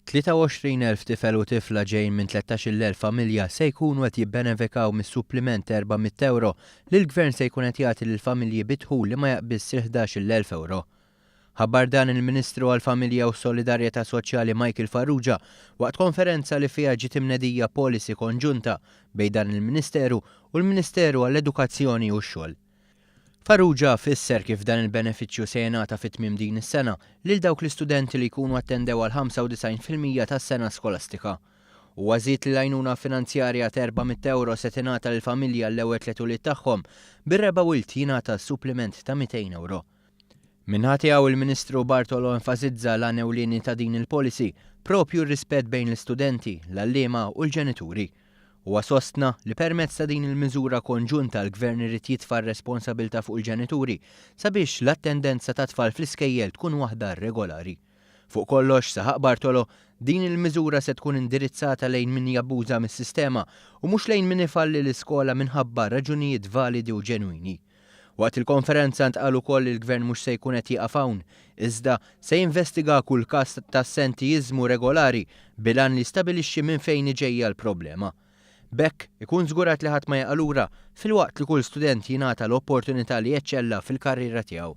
23,000 tifel u tifla ġejjin minn 13,000 familja se jkunu qed jibbenefikaw mis-suppliment ta' 400 ewro li l-Gvern se jkun qed jagħti lill-familji bi dħul li ma jaqbiżx il-11,000 ewro. Ħabbar dan il-Ministru għall-Familja u s-Solidarjetà Soċjali Michael Farrugia waqt konferenza li fiha ġiet imnedija policy konġunta bejn dan il-Ministeru u l-Ministeru għall-Edukazzjoni u x-Xogħol. Farrugia fisser kif dan il-benefiċċju se jingħata fi tmiem din is-sena lil dawk l-istudenti li jkunu attendew għal 95% tas-sena skolastika. Huwa żied li l-għajnuna finanzjarja ta' 400 ewro se tingħata lill-familji għall-ewwel tliet ulied tagħhom, bir-reba' wild jingħata suppliment ta' 200 ewro. Min-naħa tiegħu il-Ministru Bartolo enfasizza l-għan ewlieni ta' din il-policy, propju r-rispett bejn l-istudenti, l-għalliema u l-ġenituri. Huwa sostna li permezz ta' din il-miżura konġunta l-Gvern irid jitfa' r-responsabilità fuq il-ġenituri sabiex l-attendenza tat-tfal fl-iskejjel tkun waħda regolari. Fuq kollox, saħaq Bartolo, din il-miżura se tkun indirizzata lejn min jabbuża mis-sistema u mhux lejn min ifalli l-iskola minħabba raġunijiet validi u ġenwini. Waqt il-konferenza ntqal ukoll li l-Gvern mhux se jkun qed jieqaf hawn, iżda se jinvestiga kull każ ta' assentijiżmu regolari bil-għan li jistabilixxi minn fejn hi ġejja l-problema. B'hekk, ikun żgurat li ħadd ma jaqa' lura, filwaqt li kull student jingħata l-opportunità li jeċċella fil-karriera tiegħu.